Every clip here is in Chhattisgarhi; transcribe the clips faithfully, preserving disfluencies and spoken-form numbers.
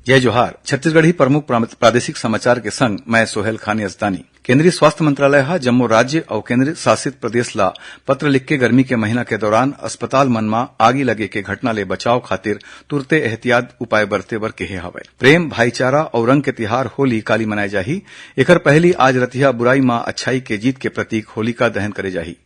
जय जोहार। छत्तीसगढ़ी प्रमुख प्रा-, प्रादेशिक समाचार के संग मैं सोहेल खान यजदानी। केंद्रीय स्वास्थ्य मंत्रालय ह जम्मो राज्य अउ केंद्र शासित प्रदेश ला पत्र लिख के गर्मी के महीना के दौरान अस्पताल मन म आगी लगे के घटना ले बचाव खातिर तुरते एहतियात उपाय बरते बर केहे हवय। प्रेम, भाईचारा अउ रंग के तिहार होली काली मनाए जाही। एकर पहली आज रतिहा बुराई म अच्छाई के जीत के प्रतीक होलिका दहन करे जाही।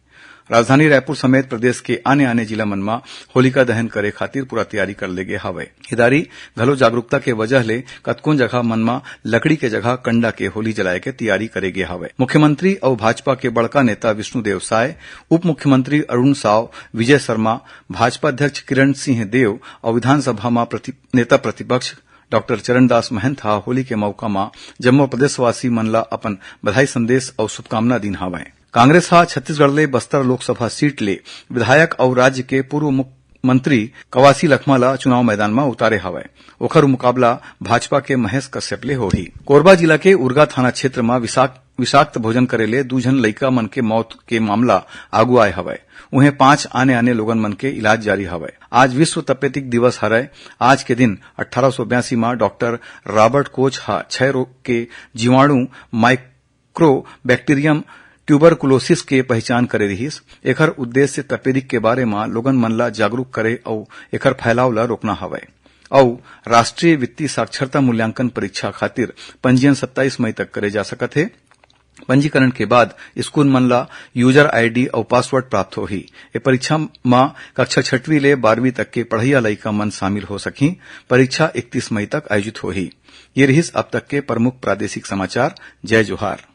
राजधानी रायपुर समेत प्रदेश के आने-आने जिला मन म होलिका दहन करे खातिर पूरा तैयारी कर ले गे हावय। ए दारी घलो जागरूकता के वजह ले कतकोन जगह मन म लकड़ी के जगह कंडा के होली जलाए के तैयारी करे गे हावय। मुख्यमंत्री अउ भाजपा के बड़का नेता विष्णुदेव साय, उप मुख्यमंत्री अरुण साव, विजय शर्मा, भाजपा अध्यक्ष किरण सिंह देव अउ विधानसभा म प्रति-, नेता प्रतिपक्ष डॉक्टर चरणदास महंत ह होली के मौका म जम्मो प्रदेशवासी मन ल अपन बधाई संदेश अउ शुभकामना दीन हावय। कांग्रेस ह छत्तीसगढ़ ले बस्तर लोकसभा सीट ले विधायक अउ राज्य के पूर्व मुख्यमंत्री कवासी लखमा ल चुनाव मैदान म उतारे हावय। ओखर मुकाबला भाजपा के महेश कश्यप ले होही। कोरबा जिला के उरगा थाना क्षेत्र म विषाक्त, विषाक्त भोजन करे ले दू झन लइका मन के मौत के मामला आगू आए हवय। उहें पांच आने-आने लोगन मन के इलाज जारी हवय। आज विश्व तपेदिक दिवस हरय। आज के दिन अठारह सौ बयासी म डॉक्टर रॉबर्ट कोच ह क्षय रोग के जीवाणु माइक्रोबैक्टीरियम ट्यूबरकुलोसिस के पहिचान करे रिहिस। एखर उद्देश्य तपेदिक के बारे म लोगन मन ल जागरूक करे अउ एखर फैलाव ल रोकना हवय। अउ राष्ट्रीय वित्तीय साक्षरता मूल्यांकन परीक्षा खातिर पंजीयन सत्ताईस मई तक करे जा सकत हे। पंजीकरण के बाद स्कूल मन ल यूजर आईडी अउ पासवर्ड प्राप्त होही। ए परीक्षा म कक्षा छठवीं ले बारहवीं तक के पढ़इया लइका मन शामिल हो सकही। परीक्षा इकतीस मई तक आयोजित होही। ये रिहिस अब तक के प्रमुख प्रादेशिक समाचार। जय जोहार।